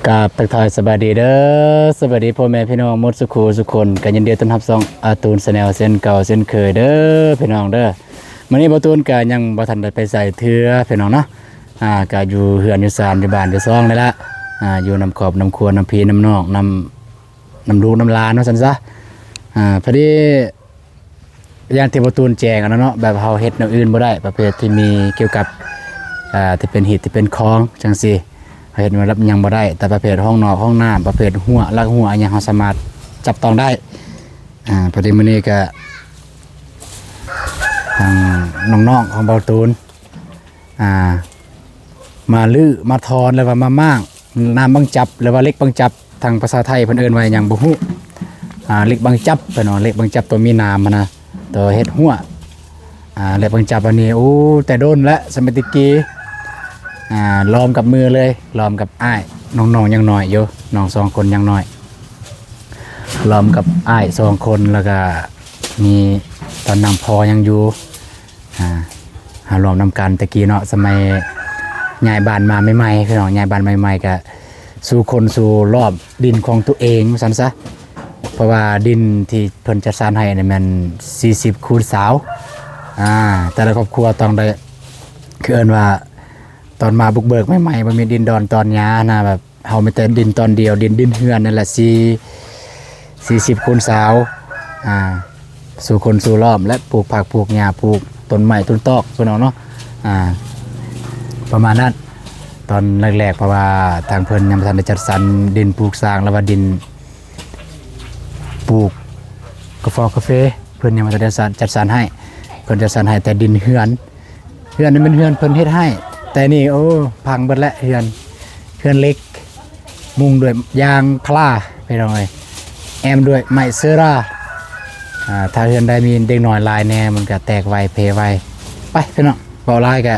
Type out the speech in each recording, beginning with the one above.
ກາບທັກທາຍສະບາຍດີເດີ ສະບາຍດີພໍ່ແມ່ພີ່ນ້ອງໝົດສູ່ຄູ່ສູ່ຄົນ ກໍຍິນດີຕ້ອນຮັບຊ່ອງອາຕູນແຊນແນວເຊັ່ນເກົ່າເຊັ່ນເຄີຍເດີພີ່ນ້ອງເດີ. ມື້ນີ້ບ່າວຕູນກໍຍັງບໍ່ທັນໄດ້ໄປໃສເທື່ອພີ່ນ້ອງເນາະ ອ່າ ກໍຢູ່ເຮືອນຢູ່ຊານ ຢູ່ບ້ານຢູ່ຊ່ອງນີ້ລະ ອ່າ ຢູ່ນຳຄອບນຳຄົວ ນຳພີ່ນຳນ້ອງ ນຳ ນຳລູກນຳຫຼານວ່າຊັ້ນຊະ. ອ່າ ພໍດີ ຢ່າງທີ່ບ່າວຕູນແຈ້ງຫັ້ນນະເນາະ ແບບເຮົາເຮັດແນວອື່ນບໍ່ໄດ້ ປະເພດທີ່ມີກ່ຽວກັບ ອ່າ ທີ່ເປັນຮີດທີ່ເປັນຄອງຈັ່ງຊີ້ ເຮົາເຮັດແນວນັ້ນຍັງບໍ່ໄດ້ ແຕ່ປະເພດຫ້ອງນອກຫ້ອງນ້ຳ ປະເພດຮົ້ວ ຫຼັກຮົ້ວ ອີ່ຫຍັງ ເຮົາສາມາດຈັບຕ້ອງໄດ້. ອ່າ ພໍດີມື້ນີ້ກະ ທາງນ້ອງໆຂອງບ່າວຕູນ ອ່າ ມາຮື້ມາຖອນ ຫຼືວ່າມາມ້າງ ນ້ຳບັງຈັບ ຫຼືວ່າເຫຼັກບັງຈັບ ທາງພາສາໄທເພິ່ນເອີ້ນວ່າຫຍັງບໍ່ຮູ້ ອ່າ ເຫຼັກບັງຈັບ ເພິ່ນວ່າເຫຼັກບັງຈັບ ຕົວມີໜາມຫັ້ນນະ ຕົວເຮັດຮົ້ວ ອ່າ ເຫຼັກບັງຈັບອັນນີ້ ໂອ້ ແຕ່ດົນແລ້ວ ສະໄໝແຕ່ກີ້ ອ່າ ລອມກັບມືເລີຍ ລອມກັບອ້າຍ ນ້ອງໆຍັງນ້ອຍຢູ່ ນ້ອງສອງຄົນຍັງນ້ອຍ ລອມກັບອ້າຍສອງຄົນ ແລ້ວກະມີຕອນນັ້ນພໍ່ຍັງຢູ່ ອ່າ ເຮົາລວມນຳກັນແຕ່ກີ້ເນາະ ສະໄໝຍ້າຍບ້ານມາໃໝ່ໆ ພີ່ນ້ອງ ຍ້າຍບ້ານໃໝ່ໆ ກະສູ່ຄົນສູ່ລ້ອມດິນຂອງຕົວເອງວ່າຊັ້ນຊະ ເພາະວ່າດິນທີ່ເພິ່ນຈັດສັນໃຫ້ນີ້ແມ່ນສີ່ສິບຄູນຊາວ ອ່າ ແຕ່ລະຄອບຄົວຕ້ອງໄດ້ ຄືເອີ້ນວ່າ ຕອນມາບຸກເບີກໃໝ່ໆ ບໍ່ມີດິນດອນຕອນຫຍ້ານະ ແບບ ເຮົາມີແຕ່ດິນຕອນດຽວ ດິນ ດິນເຮືອນນັ້ນແຫຼະ ສີ່ ສີ່ສິບຄູນຊາວ ອ່າ ສູ່ຄົນສູ່ລ້ອມ ແລະ ປູກຜັກປູກຫຍ້າ ປູກຕົ້ນໄມ້ຕົ້ນຕອກ ພີ່ນ້ອງເນາະ ອ່າ ປະມານນັ້ນ ຕອນແລກໆ ເພາະວ່າທາງເພິ່ນຍັງບໍ່ທັນໄດ້ຈັດສັນດິນປູກສ້າງ ຫຼືວ່າດິນປູກກາຟອກາເຟ ເພິ່ນຍັງບໍ່ທັນໄດ້ຈັດສັນໃຫ້ ເພິ່ນຈັດສັນໃຫ້ແຕ່ດິນເຮືອນ ເຮືອນນີ້ແມ່ນເຮືອນເພິ່ນເຮັດໃຫ້ ແຕ່ນີ້ ໂອ້ ພັງເບິດແລ້ວ ເຮືອນ ເຮືອນເຫຼັກ ມຸງດ້ວຍຢາງພາລາ ພີ່ນ້ອງເອີຍ ແອ້ມດ້ວຍໄມ້ເຊີຣາ ອ່າ ຖ້າເຮືອນໃດມີເດັກນ້ອຍຫຼາຍແດ່ ມັນກະແຕກໄວເພໄວ. ໄປ ພີ່ນ້ອງ ເວົ້າຫຼາຍກະ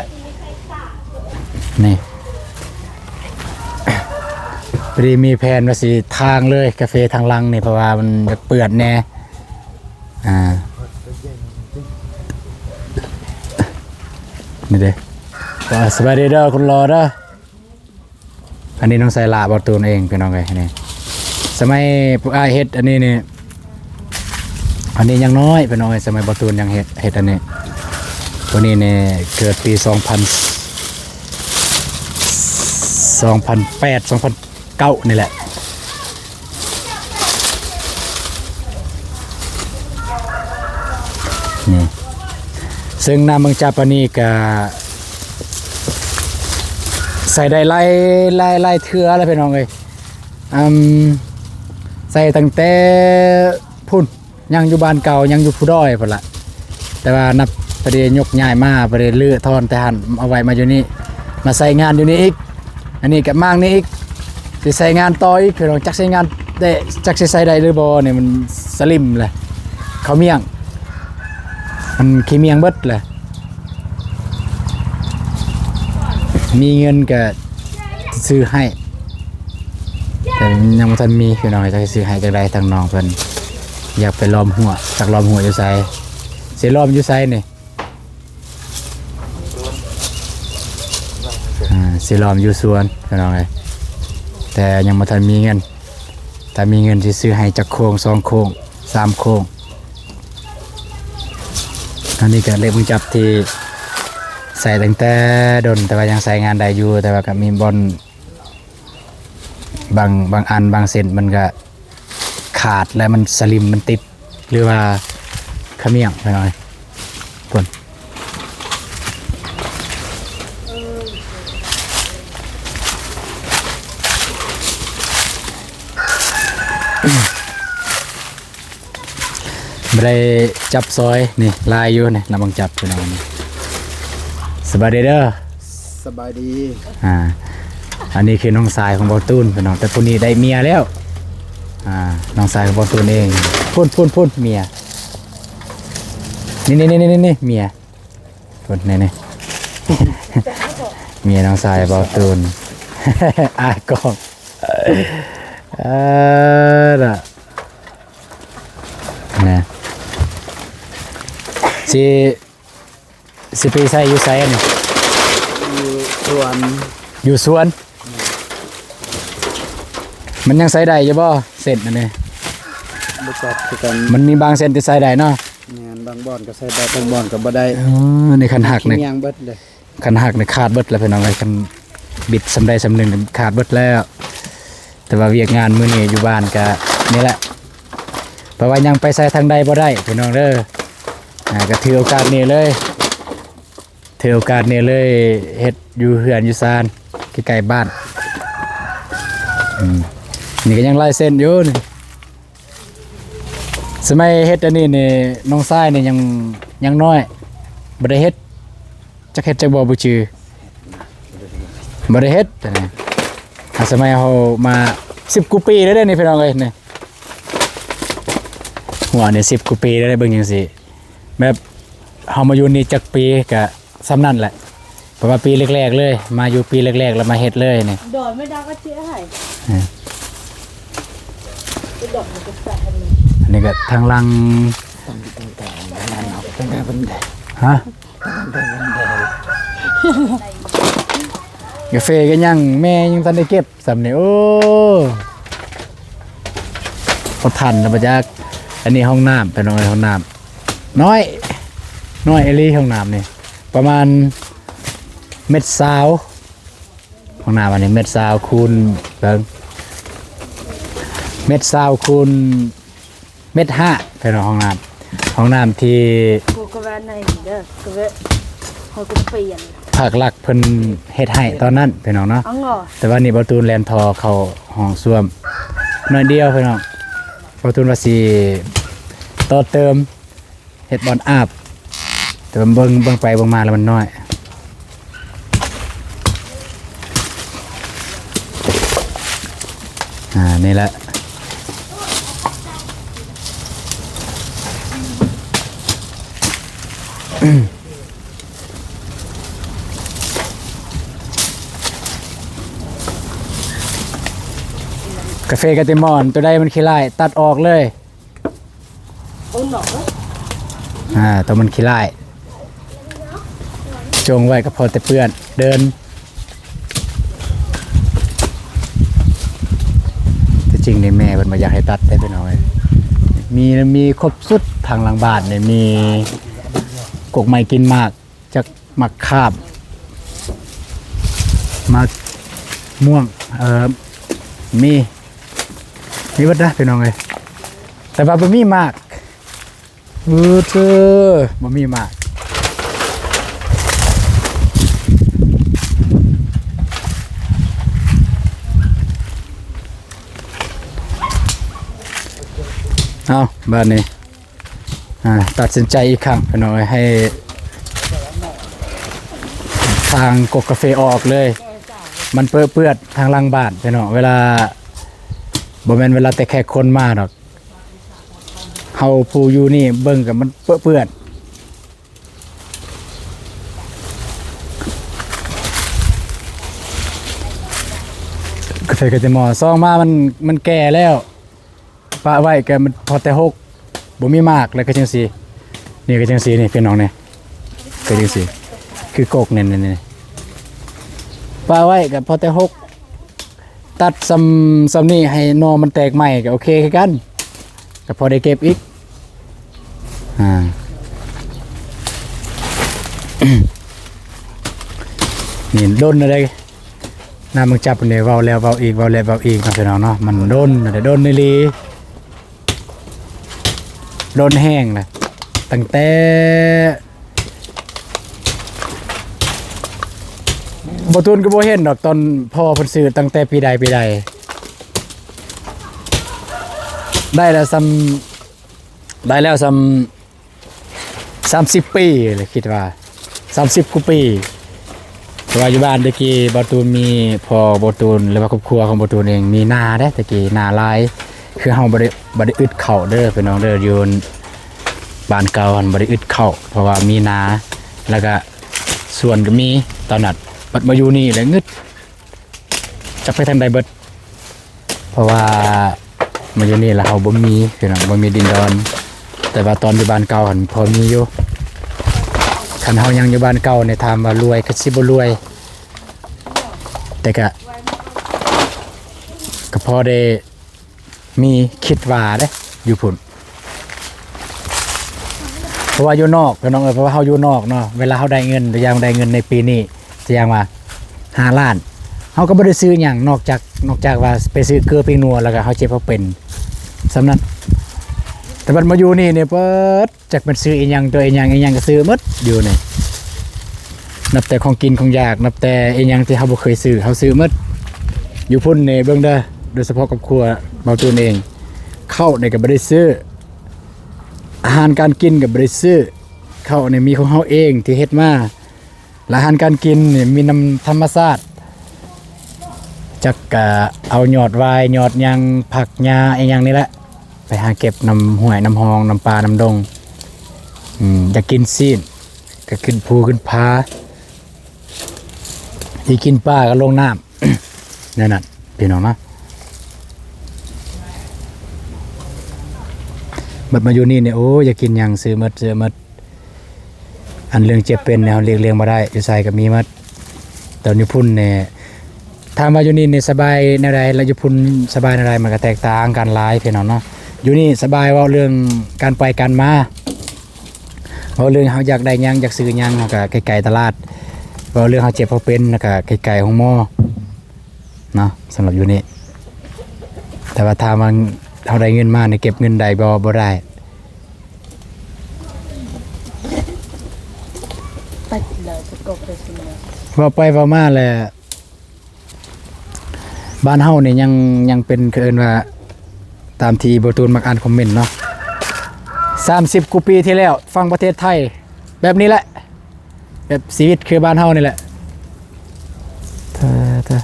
ນີ້ ພໍດີມີແຜນວ່າຊິທາງເລີຍ ກາເຟທາງຫຼັງນີ້ ເພາະວ່າມັນຢາກເປື້ອນແດ່. ອ່າ ນີ້ເດ້ ສະບາຍດີເດີ ຄົນຫຼໍ່ເດີ. ອັນນີ້ນ້ອງໄຊລະ ບ່າວຕູນເອງ ພີ່ນ້ອງເອີຍ ນີ້ ສະໄໝພວກອ້າຍເຮັດອັນນີ້ນີ້ ອັນນີ້ຍັງນ້ອຍ ພີ່ນ້ອງເອີຍ ສະໄໝບ່າວຕູນຍັງເຮັດ ເຮັດອັນນີ້ ໂຕນີ້ນີ້ເກີດປີສອງພັນ ສອງພັນແປດ ສອງພັນເກົ້ານີ້ແຫຼະ. ນີ້ ເຊິ່ງນ້ຳບັງຈັບອັນນີ້ກະໃສ່ໄດ້ຫຼາຍ ຫຼາຍ ຫຼາຍເທື່ອແລ້ວ ພີ່ນ້ອງເອີຍ ອຳ ໃສ່ຕັ້ງແຕ່ພຸ້ນ ຍັງຢູ່ບ້ານເກົ່າ ຍັງຢູ່ພູດອຍພຸ້ນລະ ແຕ່ວ່ານັບ ພໍດີຍົກຍ້າຍມາ ພໍດີຮື້ຖອນແຕ່ຫັ້ນ ເອົາໄວ້ມາຢູ່ນີ້ ມາໃຊ້ງານຢູ່ນີ້ອີກ ອັນນີ້ກະມ້າງນີ້ອີກ ຊິໃຊ້ງານຕໍ່ອີກ ພີ່ນ້ອງ ຈັກໃຊ້ງານໄດ້ ຈັກຊິໃຊ້ໄດ້ຫຼືບໍ່ນີ້ ມັນສະລິມແຫຼະ ເຂົ້າໝ້ຽງ ມັນຂີ້ໝ້ຽງເບິດແຫຼະ ມີເງິນກະຊື້ໃຫ້ ແຕ່ຍັງບໍ່ທັນມີ ພີ່ນ້ອງ ຈັກຊິຊື້ໃຫ້ຈັ່ງໃດ ທາງນ້ອງເພິ່ນຢາກໄປລ້ອມຮົ້ວ ຈັກລ້ອມຮົ້ວຢູ່ໃສ ຊິລ້ອມຢູ່ໃສນີ້? ອ່າ ຊິລ້ອມຢູ່ສວນ ພີ່ນ້ອງເອີຍ ແຕ່ຍັງບໍ່ທັນມີເງິນ ຖ້າມີເງິນຊິຊື້ໃຫ້ຈັກໂຄ້ງ ສອງໂຄ້ງ ສາມໂຄ້ງ. ອັນນີ້ກະເຫຼັກບັງຈັບທີ່ໃຊ້ຕັ້ງແຕ່ດົນ ແຕ່ວ່າຍັງໃຊ້ງານໄດ້ຢູ່ ແຕ່ວ່າກະມີບ່ອນ ບາງ ບາງອັນບາງເສັ້ນມັນກະຂາດ ແລະ ມັນສະລິມ ມັນຕິດ ຫຼືວ່າຂະໝ້ຽງໄປໜ້ອຍ ພຸ້ນ ບໍ່ໄດ້ຈັບຊອຍ ນີ້ ຫຼາຍຢູ່ນີ້ ລະວັງຈັບ ພີ່ນ້ອງ ນີ້ ສະບາຍດີເດີ. ສະບາຍດີ ອ່າ ອັນນີ້ຄືນ້ອງຊາຍຂອງບ່າວຕູນ ພີ່ນ້ອງ ແຕ່ຜູ້ນີ້ໄດ້ເມຍແລ້ວ ອ່າ ນ້ອງຊາຍຂອງບ່າວຕູນເອງ ພຸ້ນ ພຸ້ນ ພຸ້ນ ເມຍ ນີ້ໆໆໆ ເມຍ ພຸ້ນ ນີ້ໆ ເມຍນ້ອງຊາຍບ່າວຕູນ ອາຍກ້ອງ ເອີ ລະ ນະ ຊິ ຊິໄປໃສ່ຢູ່ໃສອັນນີ້? ຢູ່ສວນ ຢູ່ສວນ ແມ່ນ ມັນຍັງໃຊ້ໄດ້ຢູ່ບໍ່ ເສັ້ນອັນນີ້? ບໍ່ຈັກຄືກັນ. ມັນມີບາງເສັ້ນທີ່ໃຊ້ໄດ້ເນາະ. ແມ່ນ, ບາງບ່ອນກໍໃຊ້ໄດ້, ບາງບ່ອນກໍບໍ່ໄດ້. ເອີ ນີ້ຄັນຫັກນີ້ ຂີ້ເມຍງເບິດເລີຍ. ຄັນຫັກນີ້ຂາດເບິດແລ້ວພີ່ນ້ອງເອີຍ, ຄັນບິດສ່ຳໃດສ່ຳໜຶ່ງຂາດເບິດແລ້ວ. ແຕ່ວ່າວຽກງານມື້ນີ້ຢູ່ບ້ານກະນີ້ແຫຼະ, ເພາະວ່າຍັງໄປໃສທາງໃດບໍ່ໄດ້ພີ່ນ້ອງເດີ. ອ່າ ກະຖືໂອກາດນີ້ເລີຍ, ຖືໂອກາດນີ້ເລີຍເຮັດຢູ່ເຮືອນຢູ່ຊານໃກ້ໆບ້ານ. ອືມ ນີ້ກະຍັງຫຼາຍເສັ້ນຢູ່ນີ້. ສະໄໝເຮັດອັນນີ້ນີ້ ນ້ອງຊາຍນີ້ຍັງ ຍັງນ້ອຍ ບໍ່ໄດ້ເຮັດ. ຈັກເຮັດຈັກບໍ່ ບໍ່ຈື່ ບໍ່ໄດ້ເຮັດ. ອາ ສະໄໝເຮົາມາສິບກວ່າປີແລ້ວເດ້ນີ້ພີ່ນ້ອງເອີຍ. ນີ້ຫົວນີ້ສິບກວ່າປີແລ້ວເດ້. ເບິ່ງຈັ່ງຊີ້ ແບບເຮົາມາຢູ່ນີ້ຈັກປີກະສ່ຳນັ້ນແຫຼະ, ເພາະວ່າປີແລກໆເລີຍ ມາຢູ່ປີແລກໆແລ້ວມາເຮັດເລີຍນີ້. ອັນນີ້ກະທາງຫຼັງ. ຮະ? ກາເຟກໍຍັງ ແມ່ຍັງທັນໄດ້ເກັບຊ້ຳນີ້. ໂອ້ ບໍ່ທັນແລ້ວບໍ່ຈັກ. ອັນນີ້ຫ້ອງນ້ຳ ພີ່ນ້ອງເອີຍ, ຫ້ອງນ້ຳນ້ອຍ ນ້ອຍອີ່ຫຼີ. ຫ້ອງນ້ຳນີ້ປະມານເມັດຊາວ. ຫ້ອງນ້ຳອັນນີ້ເມັດຊາວຄູນ ເບິ່ງ ເມັດຊາວຄູນ ເມັດຫ້າ ພີ່ນ້ອງ. ຫ້ອງນ້ຳ ຫ້ອງນ້ຳທີ່ ກູກໍວ່າໃນເດີ ກໍວ່າເຮົາກໍປ່ຽນ ພາກລັດເພິ່ນເຮັດໃຫ້ຕອນນັ້ນພີ່ນ້ອງເນາະ. ແຕ່ວ່ານີ້ບ່າວຕູນແລ່ນທໍ່ເຂົ້າຫ້ອງສ້ວມໜ້ອຍດຽວພີ່ນ້ອງ. ບ່າວຕູນວ່າຊິຕໍ່ເຕີມ ເຮັດບ່ອນອາບ, ແຕ່ວ່າເບິ່ງ ເບິ່ງໄປເບິ່ງມາແລ້ວມັນນ້ອຍ. ອ່າ ນີ້ແຫຼະ ກາເຟກະຕິມອນ ໂຕໃດມັນຂີ້ຮ້າຍ ຕັດອອກເລີຍ. ອ່າ ໂຕມັນຂີ້ຮ້າຍ ຈົ່ງໄວ້ກໍພໍແຕ່ເປື້ອນເດີ່ນ. ທີ່ຈິງນີ້ແມ່ເພິ່ນບໍ່ຢາກໃຫ້ຕັດເດ້ພີ່ນ້ອງເອີຍ. ມີ ມີຄົບສຸດທາງຫຼັງບ້ານນີ້, ມີກົກໄມ້ກິນໝາກ ຈັກໝາກຂາມ ໝາກມ່ວງ ເອີ ມີ ມີເບິດນະພີ່ນ້ອງເອີຍ, ແຕ່ວ່າບໍ່ມີໝາກ. ເອີ ເທີ ບໍ່ມີໝາກ. ເອົາ ບາດນີ້ ອ່າ ຕັດສິນໃຈອີກຄັ້ງພີ່ນ້ອງເອີຍ, ໃຫ້ທາງກົກກາເຟອອກເລີຍ. ມັນເປິເປື້ອນທາງຫຼັງບ້ານພີ່ນ້ອງ, ເວລາ ບໍ່ແມ່ນເວລາແຕ່ແຂກຄົນມາດອກ, ເຮົາຜູ້ຢູ່ນີ້ເບິ່ງກໍມັນເປິເປື້ອນ. ກາເຟກະຕິມອນ ສອງມາມັນ ມັນແກ່ແລ້ວ. ປະໄວ້ກໍມັນພໍແຕ່ຫົກ, ບໍ່ມີໝາກ ແລ້ວກໍຈັ່ງຊີ້. ນີ້ກໍຈັ່ງຊີ້ນີ້ພີ່ນ້ອງນີ້, ກໍຈັ່ງຊີ້ ຄືກົກນີ້ ນີ້ ນີ້ ປະໄວ້ກໍພໍແຕ່ຫົກ, ຕັດສ່ຳ ສ່ຳນີ້ໃຫ້ໜໍ່ມັນແຕກໃໝ່ກໍໂອເຄຄືກັນ, ກໍພໍໄດ້ເກັບອີກ. ອ່າ ນີ້ດົນແລ້ວເດ້. ນ້ຳມັນຈັບນີ້ ເວົ້າແລ້ວເວົ້າອີກ ເວົ້າແລ້ວເວົ້າອີກເນາະພີ່ນ້ອງເນາະ, ມັນດົນແລ້ວເດ້ ດົນອີ່ຫຼີ ດົນແຮງນະ. ຕັ້ງແຕ່ ບໍ່ຕູນກໍບໍ່ເຫັນດອກ ຕອນພໍ່ເພິ່ນຊື້ ຕັ້ງແຕ່ປີໃດປີໃດ ໄດ້ແລ້ວສ່ຳ ໄດ້ແລ້ວສ່ຳ ສາມສິບປີແຫຼະ ຄິດວ່າສາມສິບກວ່າປີ. ເພາະວ່າຢູ່ບ້ານແຕ່ກີ້ ບ່າວຕູນມີ ພໍ່ບ່າວຕູນ ຫຼືວ່າຄອບຄົວຂອງບ່າວຕູນເອງ ມີນາເດ້ ແຕ່ກີ້ນາຫຼາຍ. ຄືເຮົາບໍ່ໄດ້ ບໍ່ໄດ້ອຶດເຂົ້າເດີພີ່ນ້ອງເດີ, ຢູ່ບ້ານເກົ່າຫັ້ນບໍ່ໄດ້ອຶດເຂົ້າ ເພາະວ່າມີນາ ແລ້ວກະສວນກໍມີ. ຕອນນັ້ນບັດມາຢູ່ນີ້ແລ້ວງຶດ ຈັກໄປທາງໃດເບິດ. ເພາະວ່າມາຢູ່ນີ້ລະເຮົາບໍ່ມີພີ່ນ້ອງ ບໍ່ມີດິນດອນ, ແຕ່ວ່າຕອນຢູ່ບ້ານເກົ່າຫັ້ນພໍມີຢູ່. ຄັນເຮົາຍັງຢູ່ບ້ານເກົ່ານີ້ ຖາມວ່າລວຍກໍຊິບໍ່ລວຍ, ແຕ່ກະ ກໍພໍໄດ້ມີຄິດວ່າເດ້ ຢູ່ພຸ້ນ ເພາະວ່າຢູ່ນອກ ພີ່ນ້ອງເອີຍ ເພາະວ່າເຮົາຢູ່ນອກເນາະ ເວລາເຮົາໄດ້ເງິນ ຕົວຢ່າງໄດ້ເງິນໃນປີນີ້ ຕົວຢ່າງວ່າຫ້າລ້ານ ເຮົາກໍບໍ່ໄດ້ຊື້ຫຍັງ ນອກຈາກ ນອກຈາກວ່າໄປຊື້ເກືອແປ້ງນົວ ແລ້ວກໍເຮົາເຈັບເຮົາເປັນ ສ່ຳນັ້ນ ແຕ່ບັດມາຢູ່ນີ້ນີ້ ເປີດ ຈັກແມ່ນຊື້ອີ່ຫຍັງຕົວະ ອີ່ຫຍັງ ອີ່ຫຍັງກໍຊື້ໝົດຢູ່ນີ້ ນັບແຕ່ຂອງກິນຂອງຢາກ ນັບແຕ່ອີ່ຫຍັງທີ່ເຮົາບໍ່ເຄີຍຊື້ ເຮົາຊື້ໝົດ. ຢູ່ພຸ້ນນີ້ເບິ່ງເດີ ໂດຍສະເພາະຄອບຄົວເບົາຕູນເອງ ເຂົ້ານີ້ກໍບໍ່ໄດ້ຊື້ ອາຫານການກິນກໍບໍ່ໄດ້ຊື້ ເຂົ້ານີ້ມີຂອງເຮົາເອງທີ່ເຮັດມາ ແລະ ອາຫານການກິນນີ້ມີນຳທຳມະຊາດ ຈັກກະເອົາຍອດຫວາຍ ຍອດຫຍັງ ຜັກຫຍ້າອີ່ຫຍັງນີ້ແຫຼະ ໄປຫາເກັບນຳຫ້ວຍ ນຳຮ່ອງ ນຳປ່າ ນຳດົງ ອືມ ຢາກກິນຊີ້ນ ກໍຂຶ້ນພູຂຶ້ນຜາ ຊິກິນປາກໍລົງນ້ຳ ແນວນັ້ນ ພີ່ນ້ອງເນາະ. ບັດມາຢູ່ນີ້ນີ້ ໂອ້ ຢາກກິນຫຍັງຊື້ໝົດ ຊື້ໝົດ. ອັນເລື່ອງເຈັບເປັນນີ້ ເຮົາຫຼີກລ່ຽງບໍ່ໄດ້ ຢູ່ໃສກໍມີໝົດ ແຕ່ຢູ່ພຸ້ນນີ້ ຖາມວ່າຢູ່ນີ້ນີ້ສະບາຍແນວໃດ ແລະ ຢູ່ພຸ້ນສະບາຍແນວໃດ ມັນກໍແຕກຕ່າງກັນຫຼາຍ ພີ່ນ້ອງເນາະ. ຢູ່ນີ້ສະບາຍ ເວົ້າເລື່ອງການໄປການມາ ເວົ້າເລື່ອງເຮົາຢາກໄດ້ຫຍັງ ຢາກຊື້ຫຍັງ ເຮົາກໍໃກ້ໆຕະຫຼາດ ເວົ້າເລື່ອງເຮົາເຈັບເຮົາເປັນ ແລ້ວກໍໃກ້ໆໂຮງໝໍເນາະ ສຳລັບຢູ່ນີ້. ແຕ່ວ່າຖາມວ່າເຮົາໄດ້ເງິນມານີ້ ເກັບເງິນໄດ້ບໍ່? ບໍ່ໄດ້. ເວົ້າໄປເວົ້າມາແລ້ວ ບ້ານເຮົານີ້ຍັງ ຍັງເປັນ ເຂົາເອີ້ນວ່າ ຕາມທີ່ເບົາຕູນມັກອ່ານຄອມເມັນເນາະ ສາມສິບກວ່າປີທີ່ແລ້ວ ຝັ່ງປະເທດໄທ ແບບນີ້ແຫຼະ ແບບຊີວິດຄືບ້ານເຮົານີ້ແຫຼະ. ເອີ ເອີ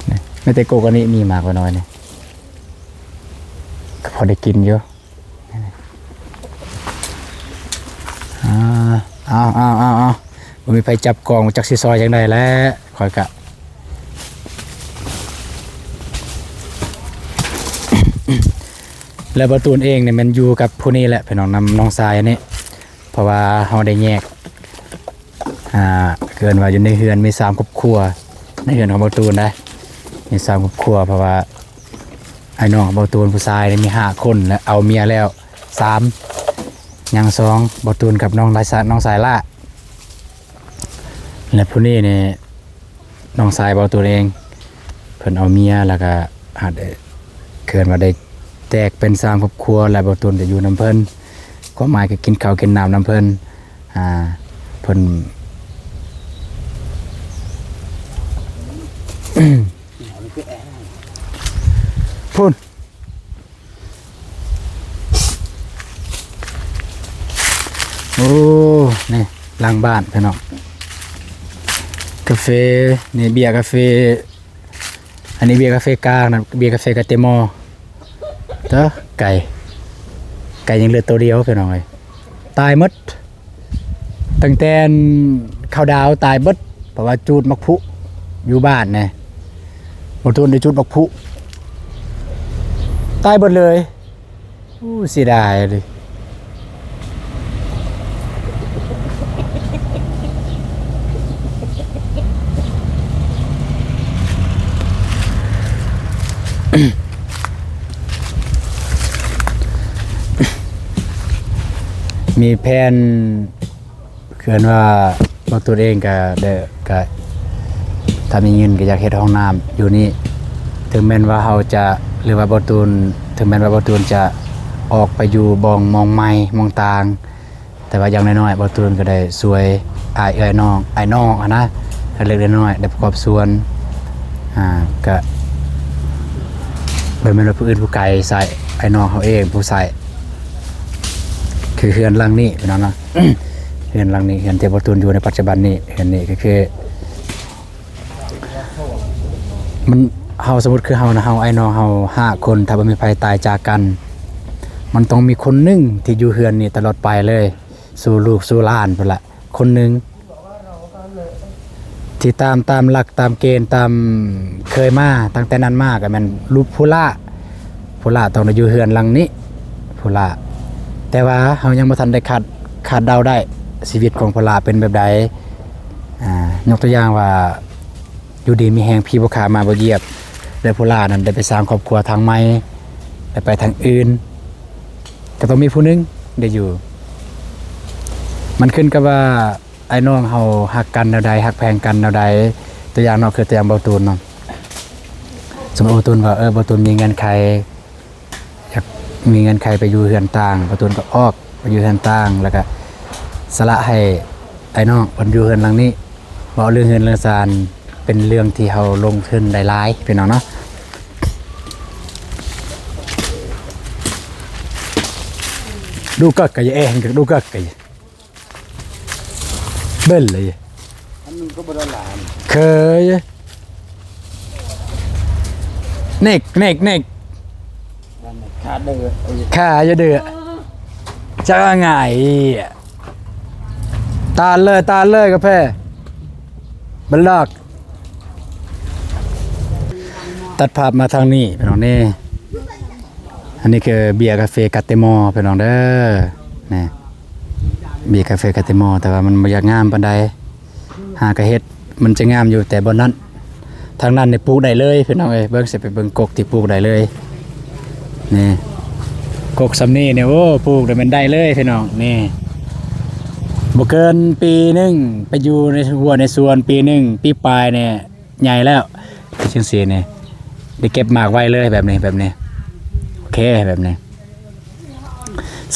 ນີ້ ແມ້ແຕ່ໂກກະນີ້ມີໝາກນ້ອຍໆນີ້ ກໍພໍໄດ້ກິນຢູ່. ອ່າ ເອົາ ເອົາ ເອົາ ເອົາ ບໍ່ມີໃຜຈັບກອງ ຈັກຊິຊ່ອຍຈັ່ງໃດແຫຼະ ຂ້ອຍກະ ແລ້ວເບົາຕູນເອງນີ້ແມ່ນຢູ່ກັບຜູ້ນີ້ແຫຼະ ພີ່ນ້ອງ ນຳນ້ອງຊາຍນີ້ ເພາະວ່າເຮົາໄດ້ແຍກ ອ່າ ເອີ້ນວ່າຢູ່ໃນເຮືອນມີສາມຄອບຄົວ ໃນເຮືອນຂອງເບົາຕູນໄດ໋ ມີສາມຄອບຄົວ ເພາະວ່າອ້າຍນ້ອງເບົາຕູນຜູ້ຊາຍນີ້ມີຫ້າຄົນ ແລະ ເອົາເມຍແລ້ວສາມ ຍັງສອງ ເບົາຕູນກັບນ້ອງລາຍສາ ນ້ອງສາຍຫຼ້າ ແລະ ຜູ້ນີ້ນີ້ ນ້ອງຊາຍເບົາຕູນເອງ ເພິ່ນເອົາເມຍ ແລ້ວກະຫາກໄດ້ ເອີ້ນວ່າໄດ້ແຕກເປັນສາມຄອບຄົວ ແລະ ເບົາຕູນໄດ້ຢູ່ນຳເພິ່ນ ຄວາມໝາຍຄືກິນເຂົ້າກິນນ້ຳນຳເພິ່ນ ອ່າ ເພິ່ນ ພຸ້ນ. ໂອ້ ນີ້ຫຼັງບ້ານພີ່ນ້ອງ ກາເຟ ນີ້ເບຍກາເຟ ອັນນີ້ເບຍກາເຟກາງນະ ເບຍກາເຟກາເຕມໍ ເດີ ໄກ່ ໄກ່ຍັງເຫຼືອໂຕດຽວພີ່ນ້ອງເອີຍ ຕາຍໝົດ. ຕັ້ງແຕ່ເຂົ້າດາວຕາຍເບິດ ເພາະວ່າຈູດໝາກພຸ ຢູ່ບ້ານແນ່ ບໍ່ທົນໄດ້ຈູດໝາກພຸ ຕາຍເບິດເລີຍ. ໂອ້ ເສຍດາຍເລີຍ. ມີແຜນ ເອີ້ນວ່າ ເບົາຕູນເອງກະ ກະ ຖ້າມີເງິນກະຢາກເຮັດຫ້ອງນ້ຳຢູ່ນີ້ ເຖິງແມ່ນວ່າເຮົາຈະ ຫຼືວ່າເບົາຕູນ ເຖິງແມ່ນວ່າເບົາຕູນຈະອອກໄປຢູ່ບ່ອນ ໝ່ອງໃໝ່ ໝ່ອງຕ່າງ ແຕ່ວ່າຢ່າງໜ້ອຍໆ ເບົາຕູນກໍໄດ້ຊ່ວຍອ້າຍເອື້ອຍນ້ອງ ອ້າຍນ້ອງຫັ້ນນະ ເລັກໆນ້ອຍໆ ໄດ້ປະກອບສ່ວນ ອ່າ ກະບໍ່ແມ່ນວ່າຜູ້ອື່ນຜູ້ໄກ ໃຊ້ອ້າຍນ້ອງເຮົາເອງຜູ້ໃຊ້ ຄືເຮືອນຫຼັງນີ້ພີ່ນ້ອງເນາະ ເຮືອນຫຼັງນີ້ ເຮືອນທີ່ເບົາຕູນຢູ່ໃນປັດຈຸບັນນີ້ ເຮືອນນີ້ກໍຄື ມັນ ເຮົາ ສົມມຸດຄືເຮົານະ ເຮົາອ້າຍນ້ອງເຮົາຫ້າຄົນ ຖ້າບໍ່ມີໃຜຕາຍຈາກກັນ ມັນຕ້ອງມີຄົນໜຶ່ງທີ່ຢູ່ເຮືອນນີ້ຕະຫຼອດໄປເລີຍ ສູ່ລູກສູ່ຫຼານພຸ້ນລະ ຄົນໜຶ່ງທີ່ຕາມ ຕາມຫຼັກ ຕາມເກນ ຕາມເຄີຍມາ ຕັ້ງແຕ່ນັ້ນມາກໍແມ່ນລູກຜູ້ຫຼ້າ ຜູ້ຫຼ້າຕ້ອງໄດ້ຢູ່ເຮືອນຫຼັງນີ້ ຜູ້ຫຼ້າ ແຕ່ວ່າເຮົາຍັງບໍ່ທັນໄດ້ຄາດ ຄາດເດົາໄດ້ ຊີວິດຂອງຜູ້ຫຼ້າເປັນແບບໃດ ອ່າ ຍົກຕົວຢ່າງວ່າ ຢູ່ດີມີແຮງ ຜີບໍ່ຂ້າໝາບໍ່ຢຽບ ແລະ ຜູ້ຫຼ້ານັ້ນໄດ້ໄປສ້າງຄອບຄົວທາງໃໝ່ ໄດ້ໄປທາງອື່ນ ກໍຕ້ອງມີຜູ້ໜຶ່ງໄດ້ຢູ່. ມັນຂຶ້ນກັບວ່າອ້າຍນ້ອງເຮົາຮັກກັນແນວໃດ ຮັກແພງກັນແນວໃດ. ຕົວຢ່າງເນາະ ຄືຕົວຢ່າງເບົາຕູນເນາະ ສົມມຸດເບົາຕູນວ່າ ເອີ ເບົາຕູນມີເງື່ອນໄຂ ຢາກມີເງື່ອນໄຂໄປຢູ່ເຮືອນຕ່າງ ປະຕູນກໍອອກໄປຢູ່ເຮືອນຕ່າງ ແລ້ວກໍສະຫຼະໃຫ້ອ້າຍນ້ອງເພິ່ນຢູ່ເຮືອນຫຼັງນີ້. ເວົ້າເລື່ອງເຮືອນເລື່ອງຊານ ເປັນເລື່ອງທີ່ເຮົາລົງທຶນໄດ້ຫຼາຍພີ່ນ້ອງເນາະ. ດູກະກະເອງ ດູກະກະ ເບິ່ງເລີຍ ອັນໜຶ່ງກໍບໍ່ໄດ້ຫຼາຍ ເຄີຍ ເນັກ ເນັກ ເນັກ ຂາເດີ ຂາຢ່າເດືອ ຈະວ່າງ່າຍ ຕາດເລີຍ ຕາດເລີຍກາແຟ ບັນດອກ. ຕັດພາບມາທາງນີ້ພີ່ນ້ອງເດ້ ອັນນີ້ຄືເບຍກາເຟກາເຕມໍພີ່ນ້ອງເດີ ນີ້ ເບຍກາເຟກາເຕມໍ ແຕ່ວ່າມັນບໍ່ຢາກງາມປານໃດ ຫາກະເຮັດ ມັນຈະງາມຢູ່ແຕ່ບ່ອນນັ້ນ. ທາງນັ້ນນີ້ປູກໄດ້ເລີຍພີ່ນ້ອງເອີຍ ເບິ່ງ ຊິໄປເບິ່ງກົກທີ່ປູກໄດ້ເລີຍ ນີ້ ກົກສ່ຳນີ້ນີ້ ໂອ້ ປູກໄດ້ແມ່ນໄດ້ເລີຍພີ່ນ້ອງ ນີ້ ບໍ່ເກີນປີໜຶ່ງ ໄປຢູ່ໃນຮົ້ວໃນສວນປີໜຶ່ງ ປີປາຍນີ້ ໃຫຍ່ແລ້ວ ຈັ່ງຊີ້ນີ້ ໄດ້ເກັບໝາກໄວເລີຍ ແບບນີ້ ແບບນີ້ ໂອເຄ ແບບນີ້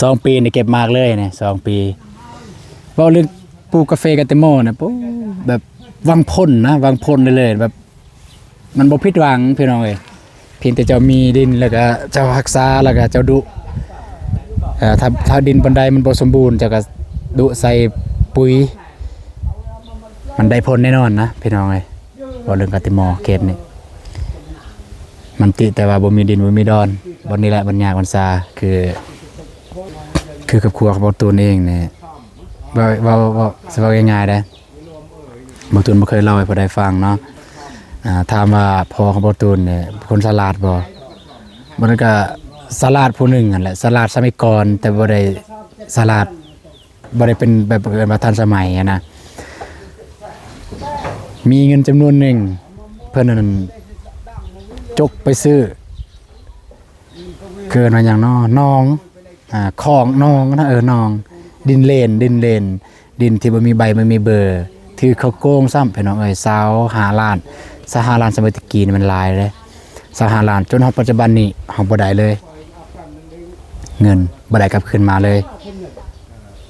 ສອງປີນີ້ເກັບໝາກເລີຍນີ້ ສອງປີ. ເວົ້າເລື່ອງປູກກາເຟກາເຕມໍນະ ໂອ້ ແບບຫວັງຜົນນະ ຫວັງຜົນໄດ້ເລີຍ ແບບມັນບໍ່ຜິດຫວັງພີ່ນ້ອງເອີຍ ພຽງແຕ່ເຈົ້າມີດິນ ແລ້ວກະເຈົ້າຮັກສາ ແລ້ວກະເຈົ້າດຸ ເອີ ຖ້າ ຖ້າດິນບ່ອນໃດມັນບໍ່ສົມບູນ ເຈົ້າກະດຸໃສ່ປຸຍ ມັນໄດ້ຜົນແນ່ນອນນະພີ່ນ້ອງເອີຍ. ເວົ້າເລື່ອງກາເຕມໍເຂດນີ້ ມັນຕິແຕ່ວ່າບໍ່ມີດິນບໍ່ມີດອນ ບ່ອນນີ້ແຫຼະມັນຍາກມັນຊາ ຄື ຄືຄອບຄົວຂອງເບົາຕູນເອງນີ້ ເວົ້າ ເວົ້າ ເວົ້າ ຊິເວົ້າງ່າຍໆເດ້ ເບົາຕູນບໍ່ເຄີຍເລົ່າໃຫ້ຜູ້ໃດຟັງເນາະ. ອ່າ ຖາມວ່າພໍ່ຂອງເບົາຕູນນີ້ເປັນຄົນສະຫຼາດບໍ່? ມັນກະສະຫຼາດຜູ້ໜຶ່ງຫັ້ນແຫຼະ ສະຫຼາດສະໄໝກ່ອນ ແຕ່ບໍ່ໄດ້ສະຫຼາດ ບໍ່ໄດ້ເປັນແບບ ເອີ້ນວ່າທັນສະໄໝຫັ້ນນະ ມີເງິນຈຳນວນໜຶ່ງ ເພິ່ນນັ້ນຈົກໄປຊື້ ເອີ້ນວ່າຫຍັງເນາະ ໜອງ ອ່າ ຂອງ ໜອງນະ ເອີ ໜອງ ດິນເລນ ດິນເລນ ດິນທີ່ບໍ່ມີໃບບໍ່ມີເບີ ຖືກເຂົາໂກງຊ້ຳ ພີ່ນ້ອງເອີຍ ຊາວຫ້າລ້ານ ຊາວຫ້າລ້ານ ສະໄໝແຕ່ກີ້ນີ້ມັນຫຼາຍເດ້ ຊາວຫ້າລ້ານ ຈົນຮອດປັດຈຸບັນນີ້ເຮົາບໍ່ໄດ້ເລີຍ ເງິນບໍ່ໄດ້ກັບຄືນມາເລີຍ.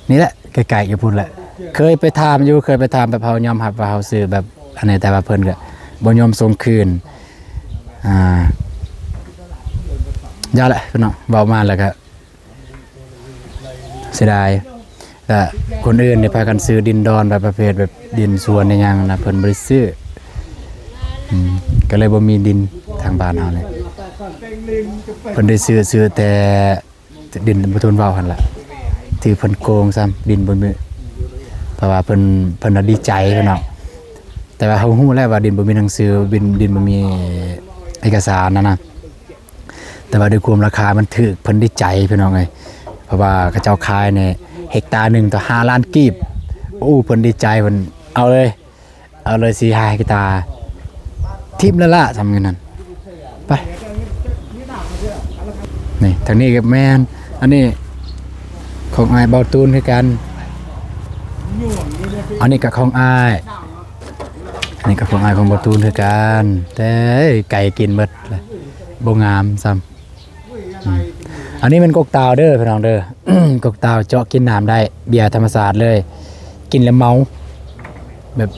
ນີ້ແຫຼະ ໃກ້ໆຢູ່ພຸ້ນແຫຼະ ເຄີຍໄປຖາມຢູ່ ເຄີຍໄປຖາມແບບເຮົາຍອມຮັບວ່າເຮົາຊື້ແບບອັນນີ້ ແຕ່ວ່າເພິ່ນກະບໍ່ຍອມສົ່ງຄືນ. ອ່າ ຢ່າແຫຼະເນາະ ເວົ້າມາແລ້ວກະເສຍດາຍ ແລະ ຄົນອື່ນນີ້ພາກັນຊື້ດິນດອນແບບປະເພດແບບດິນສວນອີ່ຫຍັງນະ ເພິ່ນບໍ່ໄດ້ຊື້ ອືມ ກະເລີຍບໍ່ມີດິນ ທາງບ້ານເຮົານີ້ ເພິ່ນໄດ້ຊື້ ຊື້ແຕ່ ດິນບໍ່ທົນເວົ້າຫັ້ນລະ ຖືກເພິ່ນໂກງຊ້ຳ ດິນບໍ່ມີ ເພາະວ່າເພິ່ນ ເພິ່ນນະດີໃຈເນາະ ແຕ່ວ່າເຮົາຮູ້ແລ້ວວ່າດິນບໍ່ມີໜັງສື ດິນ ດິນບໍ່ມີເອກະສານຫັ້ນນະ ແຕ່ວ່າດ້ວຍຄວາມລາຄາມັນຖືກ ເພິ່ນດີໃຈພີ່ນ້ອງເອີຍ ເພາະວ່າເຂົາເຈົ້າຂາຍໃນເຮັກຕາໜຶ່ງຕໍ່ຫ້າລ້ານກີບ ໂອ້ ເພິ່ນດີໃຈ ເພິ່ນເອົາເລີຍ ເອົາເລີຍສີ່ຫ້າເຮັກຕາ ຖິ້ມແລ້ວລະ ສ່ຳເງິນນັ້ນ ໄປ ນີ້ ທາງນີ້ກໍແມ່ນ ອັນນີ້ຂອງອ້າຍເບົາຕູນຄືກັນ ອັນນີ້ກໍຂອງອ້າຍ ອັນນີ້ກໍຂອງອ້າຍຂອງເບົາຕູນຄືກັນ ແຕ່ໄກ່ກິນເບິດລະ ບໍ່ງາມຊ້ຳ. ອືມ ອັນນີ້ແມ່ນກົກຕາວເດີພີ່ນ້ອງເດີ ກົກຕາວເຈາະກິນນ້ຳໄດ້ ເບຍທຳມະຊາດເລີຍ ກິນແລ້ວເມົາ ແບບ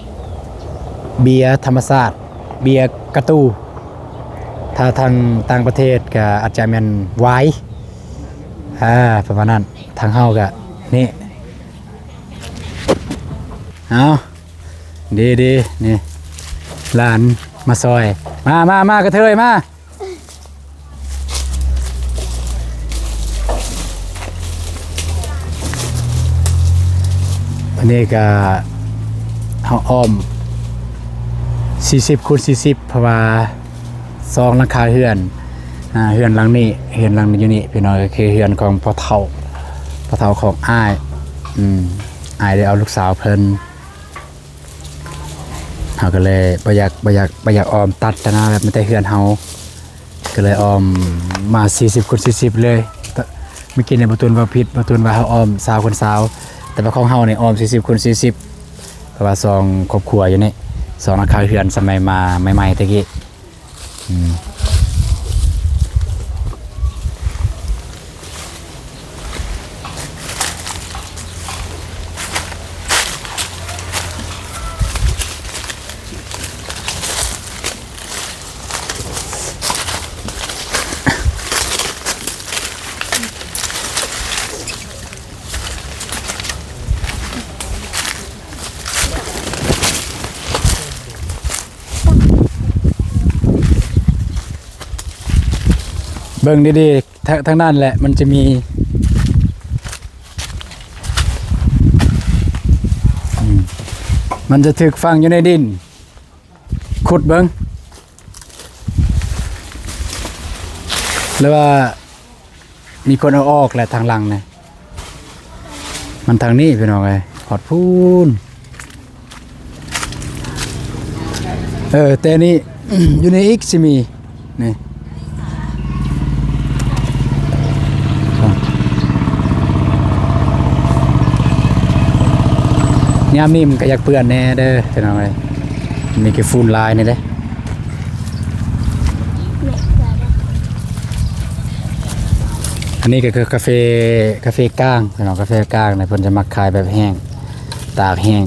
ເບຍທຳມະຊາດ ເບຍກະຕູ ຖ້າທາງຕ່າງປະເທດກະອາດຈະແມ່ນວາຍ ອາ ປະມານນັ້ນ ທາງເຮົາກະນີ້ ເອົາ ດີໆ ນີ້ ຫຼານມາຊ່ອຍ ມາ ມາ ມາ ກະເທີຍມາ. ອັນນີ້ກະເຮົາອ້ອມສີ່ສິບຄູນສີ່ສິບ ເພາະວ່າສອງຫຼັງຄາເຮືອນ ອາ ເຮືອນຫຼັງນີ້ ເຮືອນຫຼັງນີ້ຢູ່ນີ້ພີ່ນ້ອງ ກໍຄືເຮືອນຂອງພໍ່ເຖົ້າ ພໍ່ເຖົ້າຂອງອ້າຍ ອືມ ອ້າຍໄດ້ເອົາລູກສາວເພິ່ນ ເຮົາກໍເລີຍບໍ່ຢາກ ບໍ່ຢາກ ບໍ່ຢາກອ້ອມຕັດຫັ້ນນະ ແບບມີແຕ່ເຮືອນເຮົາ ກໍເລີຍອ້ອມມາສີ່ສິບຄູນສີ່ສິບເລີຍ. ເມື່ອກີ້ນີ້ບ່າວຕູນເວົ້າຜິດ, ບ່າວຕູນວ່າເຮົາອ້ອມຊາວຄູນຊາວ ແຕ່ວ່າຂອງເຮົານີ້ອ້ອມສີ່ສິບຄູນສີ່ສິບ ເພາະວ່າສອງຄອບຄົວຢູ່ນີ້ ສອງຫຼັງຄາເຮືອນສະໄໝມາໃໝ່ໆແຕ່ກີ້. ອືມ ເບິ່ງດີໆ ທາງ ທາງນັ້ນແຫຼະ ມັນຈະມີ ອືມ ມັນຈະຖືກຝັງຢູ່ໃນດິນ. ຂຸດເບິ່ງ ຫຼືວ່າມີຄົນເອົາອອກແຫຼະທາງຫຼັງນະ. ມັນທາງນີ້ພີ່ນ້ອງເອີຍ ຮອດພຸ້ນ. ເອີ ແຕ່ນີ້ ຢູ່ໃນອີກຊິມີ ນີ້ ຍາມນີ້ມັນກໍຢາກເປື້ອນແດ່ເດີພີ່ນ້ອງເອີຍ ມີຂີ້ຝຸ່ນຫຼາຍນີ້ເດ້. ອັນນີ້ກໍຄືກາເຟ ກາເຟກ້າງພີ່ນ້ອງ ກາເຟກ້າງນະ ເພິ່ນຈະມັກຂາຍແບບແຫ້ງ ຕາກແຫ້ງ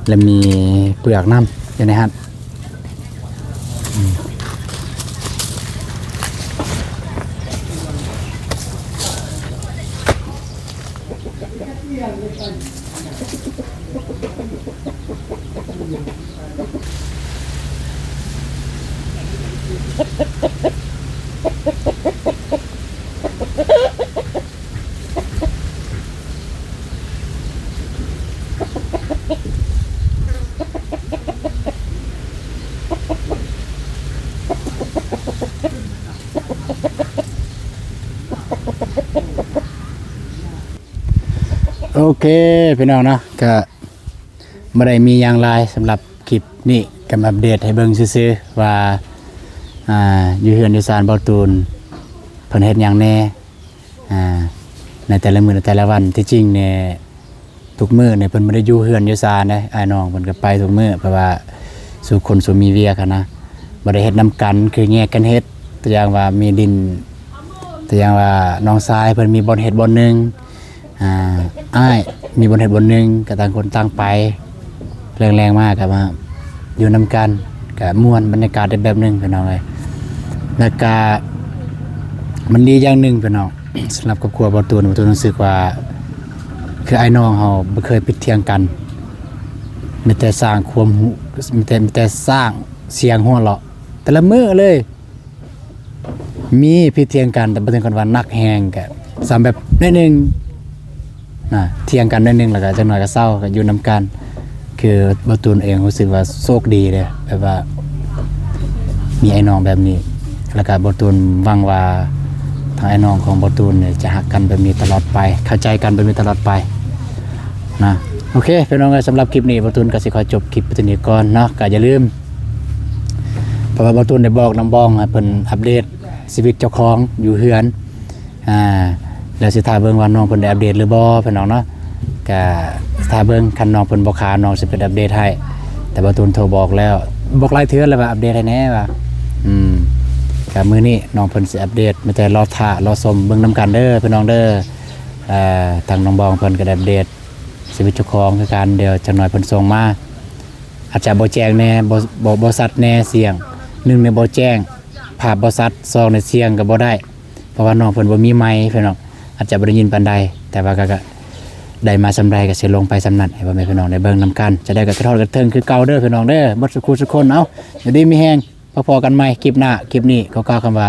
ແລະ ມີເປືອກນຳຢູ່ໃນຫັ້ນ. ໂອເຄ ພີ່ນ້ອງເນາະ ກະບໍ່ໄດ້ມີຫຍັງຫຼາຍສຳລັບຄລິບນີ້ ກະມາອັບເດດໃຫ້ເບິ່ງຊື່ໆ ວ່າ ອ່າ ຢູ່ເຮືອນຢູ່ຊານບ່າວຕູນ ເພິ່ນເຮັດຫຍັງແດ່ ອ່າ ໃນແຕ່ລະມື້ ໃນແຕ່ລະວັນ. ທີ່ຈິງນີ້ ທຸກມື້ນີ້ເພິ່ນບໍ່ໄດ້ຢູ່ເຮືອນຢູ່ຊານເດ້ ອ້າຍນ້ອງເພິ່ນກໍໄປທຸກມື້ ເພາະວ່າສູ່ຄົນສູ່ມີວຽກຫັ້ນນະ ບໍ່ໄດ້ເຮັດນຳກັນ ຄືແຍກກັນເຮັດ. ຕົວຢ່າງວ່າມີດິນ ຕົວຢ່າງວ່ານ້ອງຊາຍເພິ່ນມີບ່ອນເຮັດບ່ອນໜຶ່ງ ອ່າ ອ້າຍມີບ່ອນເຮັດບ່ອນໜຶ່ງ ກໍຕ່າງຄົນຕ່າງໄປ ແລງໆມາກໍມາຢູ່ນຳກັນ ກໍມ່ວນ ບັນຍາກາດໄດ້ແບບໜຶ່ງພີ່ນ້ອງເອີຍ. ແລ້ວກໍມັນດີຢ່າງໜຶ່ງພີ່ນ້ອງ ສຳລັບຄອບຄົວບ່າວຕູນ ບ່າວຕູນຮູ້ສຶກວ່າ ຄືອ້າຍນ້ອງເຮົາບໍ່ເຄີຍຜິດຖຽງກັນ ມີແຕ່ສ້າງຄວາມຮູ້ ມີແຕ່ ມີແຕ່ສ້າງສຽງຫົວເລາະແຕ່ລະມື້ເລີຍ. ມີຜິດຖຽງກັນ ແຕ່ບໍ່ເຖິງກັນວ່າໜັກແຮງ ກະສ່ຳແບບໜ້ອຍໜຶ່ງນະ ຖຽງກັນໜ້ອຍໜຶ່ງ ແລ້ວກະຈັກໜ້ອຍກະເຊົາ ກະຢູ່ນຳກັນ. ຄືບ່າວຕູນເອງຮູ້ສຶກວ່າໂຊກດີເດ້ ແບບວ່າມີອ້າຍນ້ອງແບບນີ້ ແລ້ວກະບ່າວຕູນຫວັງວ່າທາງອ້າຍນ້ອງຂອງບ່າວຕູນນີ້ຈະຮັກກັນແບບນີ້ຕະຫຼອດໄປ ເຂົ້າໃຈກັນແບບນີ້ຕະຫຼອດໄປນະ. ໂອເຄ ພີ່ນ້ອງເອີຍ ສຳລັບຄລິບນີ້ບ່າວຕູນກະຊິຂໍຈົບຄລິບໄປເທົ່ານີ້ກ່ອນເນາະ. ກະຢ່າລືມ ເພາະວ່າບ່າວຕູນໄດ້ບອກນ້ອງບອງໃຫ້ເພິ່ນອັບເດດຊີວິດເຈົ້າຂອງຢູ່ເຮືອນ ອ່າ ແລ້ວຊິຖ້າເບິ່ງວ່ານ້ອງເພິ່ນໄດ້ອັບເດດຫຼືບໍ່ພີ່ນ້ອງເນາະ. ກະຖ້າເບິ່ງ ຄັນນ້ອງເພິ່ນບໍ່ຄ້າ ນ້ອງຊິເປັນອັບເດດໃຫ້ ແຕ່ບ່າວຕູນໂທບອກແລ້ວ ບອກຫຼາຍເທື່ອແລ້ວວ່າອັບເດດໃຫ້ແດ່ວ່າ ອືມ ກະມື້ນີ້ນ້ອງເພິ່ນຊິອັບເດດ ມີແຕ່ລໍຖ້າລໍຊົມເບິ່ງນຳກັນເດີພີ່ນ້ອງເດີ. ເອີ ທາງນ້ອງບອງເພິ່ນກະໄດ້ອັບເດດຊີວິດເຈົ້າຂອງຄືກັນ ດຽວຈັກໜ້ອຍເພິ່ນສົ່ງມາ ອາດຈະບໍ່ແຈ້ງແດ່ ບໍ່ ບໍ່ ບໍ່ຊັດແດ່ ສຽງ ໜຶ່ງແມ່ນບໍ່ແຈ້ງ ພາບບໍ່ຊັດ ສອງແມ່ນສຽງກໍບໍ່ໄດ້ ເພາະວ່ານ້ອງເພິ່ນບໍ່ມີໄມພີ່ນ້ອງ ອາດຈະບໍ່ໄດ້ຍິນປານໃດ ແຕ່ວ່າກໍ ກໍໄດ້ມາສ່ຳໃດກໍຊິລົງໄປສ່ຳນັ້ນ ໃຫ້ພໍ່ແມ່ພີ່ນ້ອງໄດ້ເບິ່ງນຳກັນ. ຈະໄດ້ກໍກະທອດກະເທິງຄືເກົ່າເດີພີ່ນ້ອງເດີ ເບິດສູ່ຄູ່ສູ່ຄົນ. ເອົາ ຢູ່ດີມີແຮງ ພໍ້ກັນໃໝ່ຄລິບໜ້າ. ຄລິບນີ້ຂໍກ່າວຄຳວ່າ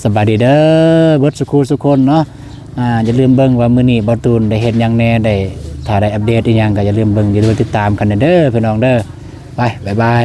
ສະບາຍດີເດີ ເບິດສູ່ຄູ່ສູ່ຄົນເນາະ. ອາ ຢ່າລືມເບິ່ງວ່າມື້ນີ້ບ່າວຕູນໄດ້ເຮັດຫຍັງແດ່ ໄດ້ ຖ້າໄດ້ອັບເດດອີ່ຫຍັງກໍຢ່າລືມເບິ່ງ ຢ່າລືມຕິດຕາມກັນເດີພີ່ນ້ອງເດີ. ໄປ ບາຍບາຍ.